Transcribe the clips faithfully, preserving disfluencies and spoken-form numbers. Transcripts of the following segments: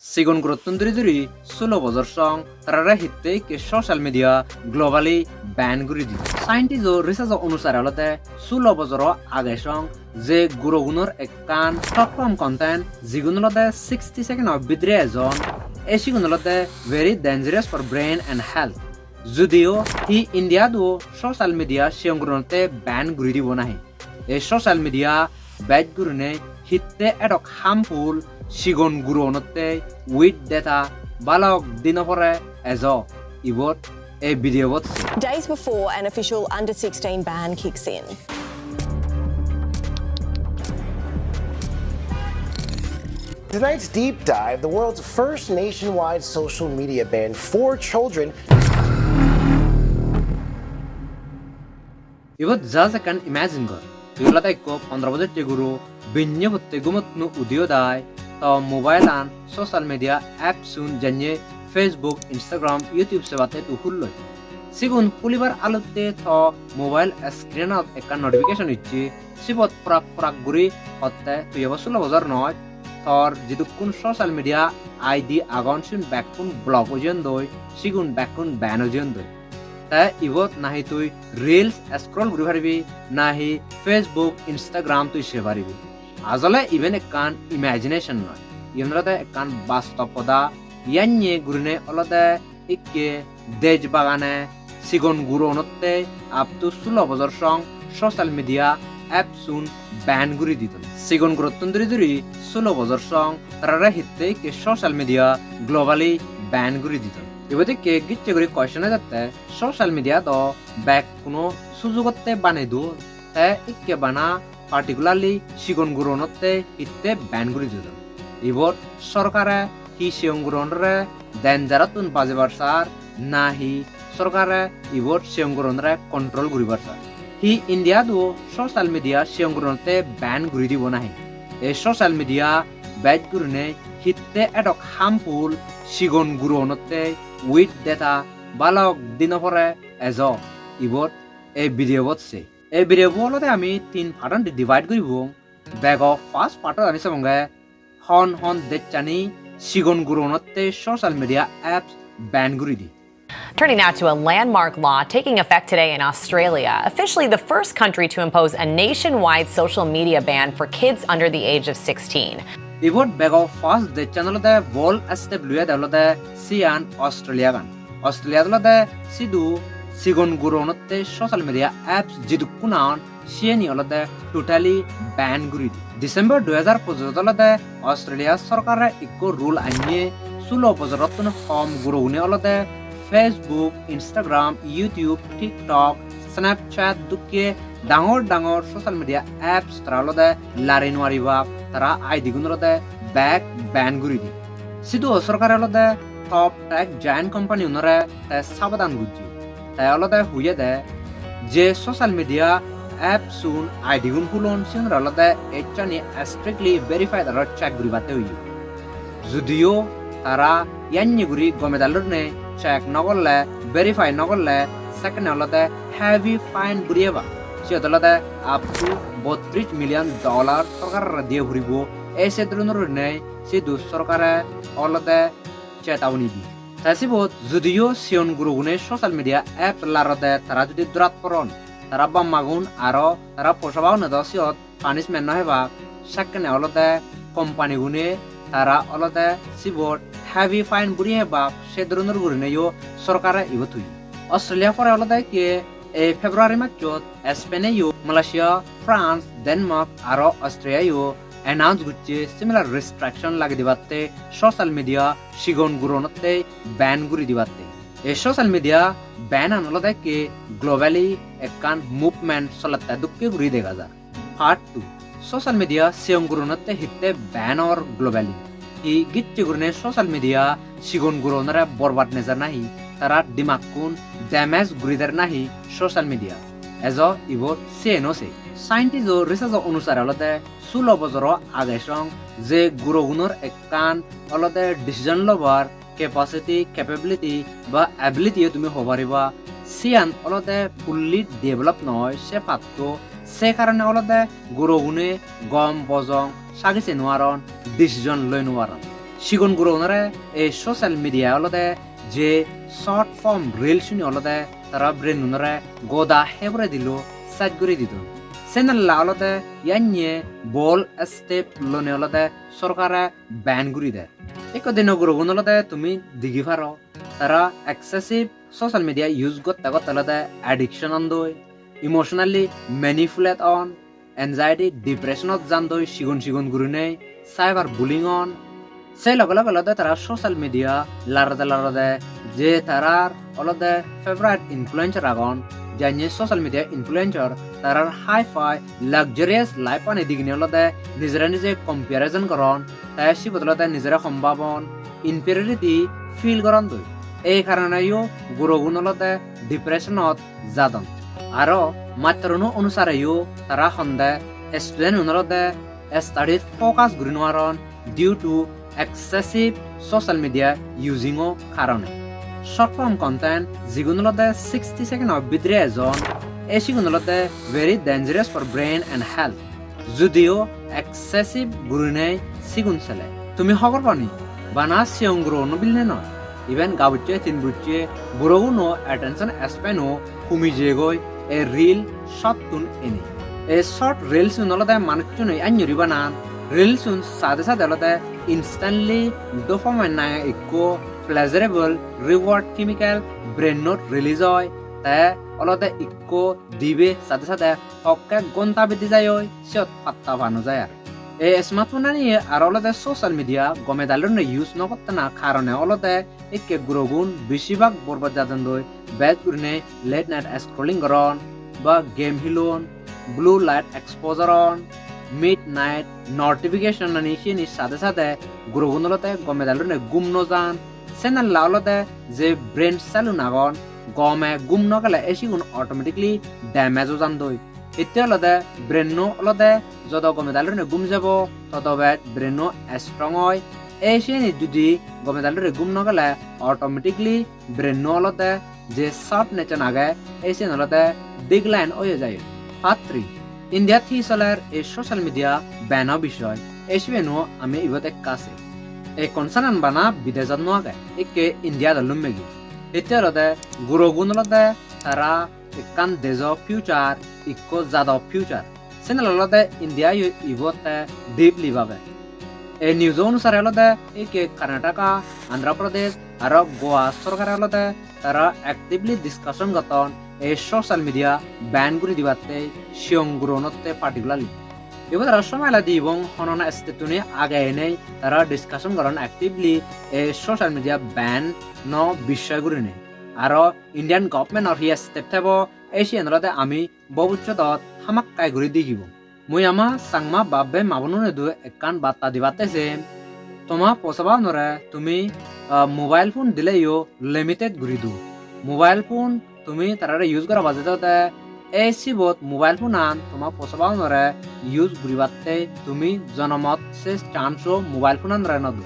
Sigon gurottun duri duri sulo bojor song tarare hitte ikke social media globally ban guri di. Scientist o research o onusare olode sulo bojoro age song je gurogunor ekkan short form content, jigun olode sixty second o bidire ejon, e sigun olode very dangerous for brain and health. Judiyo hi India-t o social media sigon guronotte ban guri dibo nahi? Ei social media bej gurine hitte edok harmful sigon guronotte with data balok dino pore ejo, ibot ei video bot se. Days before an official under sixteen ban kicks in. Tonight's deep dive, the world's first nationwide social media ban for children. Ibot just ekkan imagine gor. Tui olode ekko pondro bojojje guro, binne potte gumottun udiyo dai, to mobile an social media apps un janye Facebook, Instagram, YouTube sebatte tu hulloi. Sigun hulibar alutte to mobile screen ot ekkan notification icche, sibot porak porak guri hotte tui ebo sulo bojor noi, tor jidukkun social media I D agon sigun bekkun block oi jeyondoi, sigun bekkun ban oi jeyondoi. Te ibot nahi tui reels scroll guri paribi, nahi Facebook, Instagram tui sei paribi. Ajole iben ekkan imagination noi, iben olode ekkan bastob hoda. Yanye gurine olode ikke dej bagane sigon guronotte up to sulo bojor song social media apps un ban guri didon. Sigon gurottun duri duri sulo bojor song tarare hitte ikke social media globally ban guri didon. Ibot ikke gicche guri question ejette, social media do bekkuno sujugotte banei don, te ikke bana particularly sigon guronotte hitte ban guri didon? Ibot sorkare hi sigon guronore dangerottun bajebar sar, nahi sorkare ibot sigon guronore control guribar sar? Hi India-t o social media sigon guronotte ban guri dibo nahi? Ei social media bej gurine hitte edok harmful sigon guronotte with data balok dino pore ejo, ibot ei video bot se. Ei video bo olode ami tin part ot divide guribong. Bego first part ot ami sebonge hon hon dejchani sigon guronotte social media apps ban guri di. Turning now to a landmark law taking effect today in Australia, officially the first country to impose a nationwide social media ban for kids under the age of sixteen. Ibot bego first dejchan olode bold step luyede olode siyan Australia gan. Australia olode sidu sigon guronotte social media apps jidukkun agon siyeni olode totally ban guri di. December dui hajar pojijot olode Australia sorkare ikko rule anye, sulo bojorottun hom gurogune olode Facebook, Instagram, YouTube, TikTok, Snapchat dokke dangor dangor social media apps tara olode lari nw paribak, tara I D gun olode bek ban guri di. Sidu o sorkare olode top tech giant company unore te sabadan gojje. Te olode hoyede je social media apps un I D gun hulon sigunore olode ejjani strictly verified aro check guribatte hoye. Judiyo tara yanye guri gome dale gurinei check nw gorle, verify nw gorle, sekkene olode heavy fine buri ebak. Siyot olode up to bottrish million dollar sorkarore diye puribo. Ei se dhoronor gurinei sidu sorkare olode chetaboni di. Te sibot judiyo sigon gurogune social media apps larode tara judi dhorat poron, tara bap magun aro tara po sabagune do siyot punishment nw hebak, sekkene olode company gune tara olode sibot heavy fine buri hebak, se dhoronor gurineyo sorkare ibot hoye. Australia pore olode ikke ei February majot Spain-eyo, Malaysia, France, Denmark aro Australia-yo announce gocche similar restriction lagei dibatte, social media sigon guronotte ban guri dibatte. Ei social media ban an olode ikke globally ekkan movement solette dokke guri dega jar. Part two, social media sigon guronotte hitte ban or globally? Hi gicche gurine social media sigon guronore borbad nejar nahi, tara dimakkun damage guri der nahi social media? Ejo ibot se no se. Scientist o research o onusare olode sulo bojoro age song je gurogunor ekkan olode decision lobar capacity, capability ba ability-o tumi hoi pariba, siyan olode fully develop noi se patto. Se karone olode gurogune gom bojong sagi sei nw paron, decision loi nw paron. Sigon gurogunore ei social media olode je short form reels-uni olode tara brain-unore goda hebure dilo sej guri didon. Senella olode yanye bold step lone olode sorkare ban guri der. Ekko dino gurogun olode tumi digi paro, tara excessive social media use gotte gotte olode addiction ondoi, emotionally manipulate on, anxiety, depression-ot jandoi sigon sigon gurinei, cyber bullying on. Sei loge loge olode tara social media larode larode je tarar olode favorite influencer agon, janye social media influencer tarar hi-fi luxurious life-ani diginei olode nijere nije comparison goron, te sibot olode nijere hom babon, inferiority feel gorondoi. Ei karoneyo gurogun olode depression-ot jadon. Aro masteruno onusareyo tara honde student-un olode study-t focus guri nw paron due to excessive social media using-o karone. Short form content jigun olode sixty second-o bidire ejon, ei sigun olode very dangerous for brain and health. Judiyo excessive gurinei sigun sele. Tumi hobor pani? Bana siyong guro no bilne noi. Iben gabucche tin bucche buroguno attention span-o humi jeyegoi ei reel short-tun eni. Ei short reels-un olode manuchchune anjuri banan. Reels-un sade sade olode instantly dopamine nange ikko pleasurable reward chemical brain-ot release oi. Te olode ikko dibe sade sade hokke gonta bidi jai oi, siyot patta pa no jai ar. Ei smartphone-ani aro olode social media gome dale gurinei use no gotte na karone olode ekke gurogun besibak borbad jadondoi, bej gurinei late night scrolling goron ba game hilon, blue light exposure on, midnight notification-ani siyeni sade sade gurogun olode gome dale gurinei gum no jan. Senella olode je brain cell-un agon, gome gum no gele ei sigun automatically damage o jandoi. Hitte olode brain-o olode jodo gome dale gurinei gum jebo, todo bej brain-o strong oi. Ei siyeni judi gome dale gurinei gum no gele automatically brain-o olode je sharpness-an age, ei siyen olode decline oye jai. Part three, India-t hi soler ei social media ban-o bishoy, ei sibeno ami ibot ekka sei. Ei concern-an bana bidejot no age, ekke India-t o lummegi. Hitte olode gurogun olode tara ekkan dejo future, ikko jado future. Senella olode India-yo ibotte deeply babe. Ei news-o onusare olode ekke Karnataka, Andhra Pradesh aro Goa sorkare olode tara actively discussion gotton ei social media ban guri dibatte siyong guronotte particularly. Ibot aro somai ladi ibong honona state-tune age enei tara discussion goron actively ei social media ban-o bishoy gurinei. Aro Indian government-or hi step thebo, ei siyen olode ami bobissodot hamakkai guri digibo. Mui ama Changma bab bei ma bonunoidu ekkan batta dibatte sem. Toma posabaunore tumi, ah, mobile phone dileyo limited guri do. Mobile phone tumi tarare use goraba jede ode ei sibot mobile phone-an toma posabaunore use guribatte tumi jonomot se chance-o mobile phone-anore no do.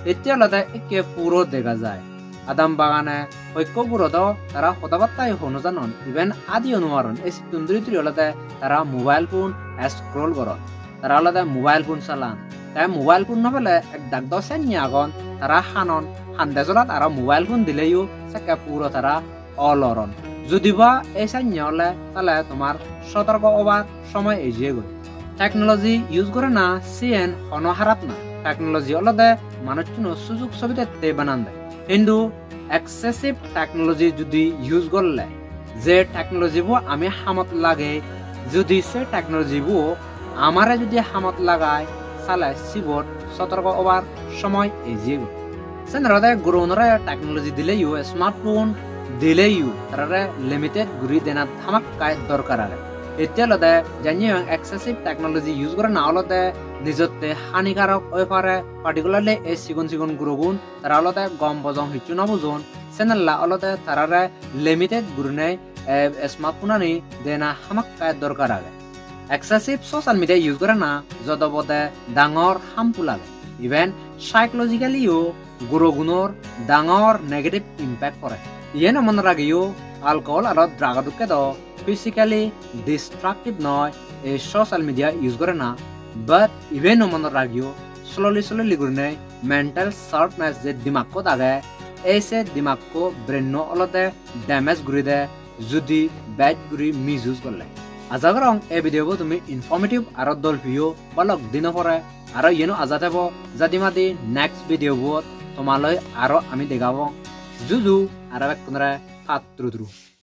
Ette olode ekke puro dega jai. Adam bagane hoikko guro do tara hoda batta-yo hoi no janon, iben adiyo no paron. Ei sittun duri duri olode tara mobile phone scroll goron. Tara olode mobile phone salan. Te mobile phone no pele ek dak do senne agon, tara hanon, hande jolat aro mobile phone dileyo sekke puro tara oloron. Judi ba ei senne ole, tale tomar sotorko obar somoy ejiyegoi. Technology use gorana siyen hono harap na. Technology olode manuchchuno sujug subidette banande. Hintu excessive technology judi use gorle, je technology bo ami hamot lage, judi se technology bo amare judi hamot lagai, sale sibot sotorko obar somoy ejiyegoi. Sen olode gurogunore technology dileyo, smartphone dileyo, tarare limited guri dena hamakkai dorkar age. Ette olode janye excessive technology use gorana olode nijotte hanikarok oi pare, particularly ei sigon sigon gurogun, tara olode gom bojong hissu no bujon, senella olode tarare limited gurinei, eh, smartphone-ani dena hamakkai dorkar age. Excessive social media use gorana jodo bode dangor harmful age. Iben psychologically-o gurogunor dangor negative impact pore. Iyen o monot ragiyo, alcohol aro drug-o dokke do physically destructive noi ei social media use gorana, but iben o monot ragiyo, slowly slowly gurinei mental sharpness je dimakkot age, ei se dimakko brain-o olode damage guri de, judi bej guri misuse gorle. Aja gorong ei video bo tumi informative aro dol piyo. Balok dino pore aro iyeno aja thebo, jadi madi next video bot tomaloi aro ami degabong. Juju aro bekkunore patturu turu.